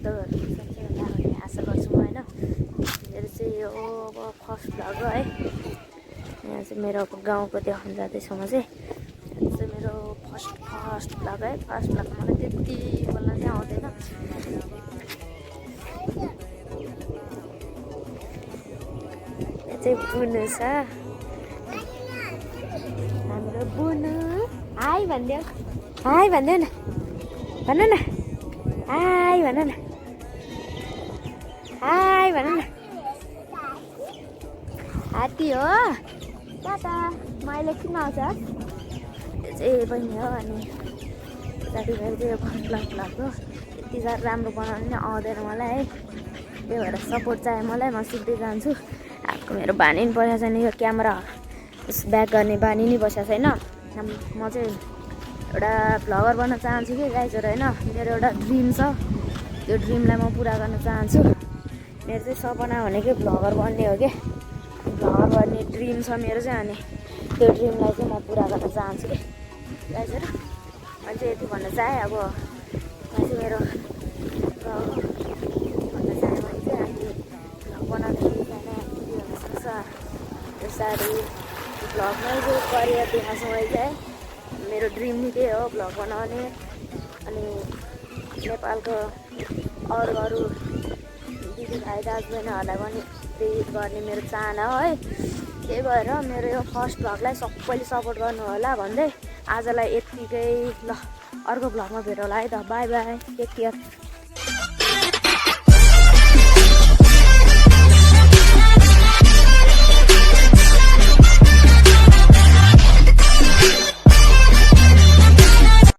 भक्तहरू सबै होला भन्ने आशा गर्छु म होइन। मेरो चाहिँ यो अब फर्स्ट भ्लग हो है। यहाँ चाहिँ मेरो अब गाउँको देखाउनु जाँदैछु म चाहिँ। यो चाहिँ मेरो फर्स्ट भ्लग है। फर्स्ट भ्लग मलाई त्यति बोल्न चाहिँ आउँदैन। यो चाहिँ बुनु छ, हाम्रो बुनु। हाई भनिदेऊ, हाई भनिदेऊ न, भन न, हाई भन न, हाई भन न। हात्ती हो टाटा, म अहिले किन आउँछ? यो चाहिँ बहिनी हो। अनि साथीभाइ चाहिँ यो फर्स्ट भ्लग हो। यति साह्रो राम्रो बनाउनु नि आउँदैन मलाई है। त्यही भएर सपोर्ट चाहियो मलाई, म सिक्दै जान्छु। आएको मेरो बानी नि बसेको छैन, यो क्यामेरा ब्याक गर्ने बानी नि बसेको छैन। म चाहिँ एउटा भ्लगर बन्न चाहन्छु कि गाइजहरू होइन। मेरो एउटा ड्रिम छ, त्यो ड्रिमलाई म पुरा गर्न चाहन्छु। मेरो चाहिँ सपना भनेकै भ्लगर बन्ने हो कि, भ्लगर बन्ने ड्रिम छ मेरो चाहिँ। अनि त्यो ड्रिमलाई चाहिँ म पुरा गर्न चाहन्छु कि गाइजहरू। मैले चाहिँ यति भन्न चाहेँ। अब यहाँ चाहिँ मेरो भन्न चाहेँ भने चाहिँ अहिले भ्लग बनाउँदाखेरि सानो भिडियो हुनसक्छ। यसरी भ्लगमै चाहिँ करियर देखाउँछु मैले चाहिँ। मेरो ड्रिम नै त्यही हो, भ्लग बनाउने। अनि नेपालको अरू दिदीभाइ दाजुबहिनीहरूलाई पनि प्रेरित गर्ने मेरो चाहना हो है। त्यही भएर मेरो यो फर्स्ट भ्लगलाई सबैले सपोर्ट गर्नु होला भन्दै आजलाई यत्तिकै। ल, अर्को भ्लगमा भेटौँला है त। Bye bye, take care.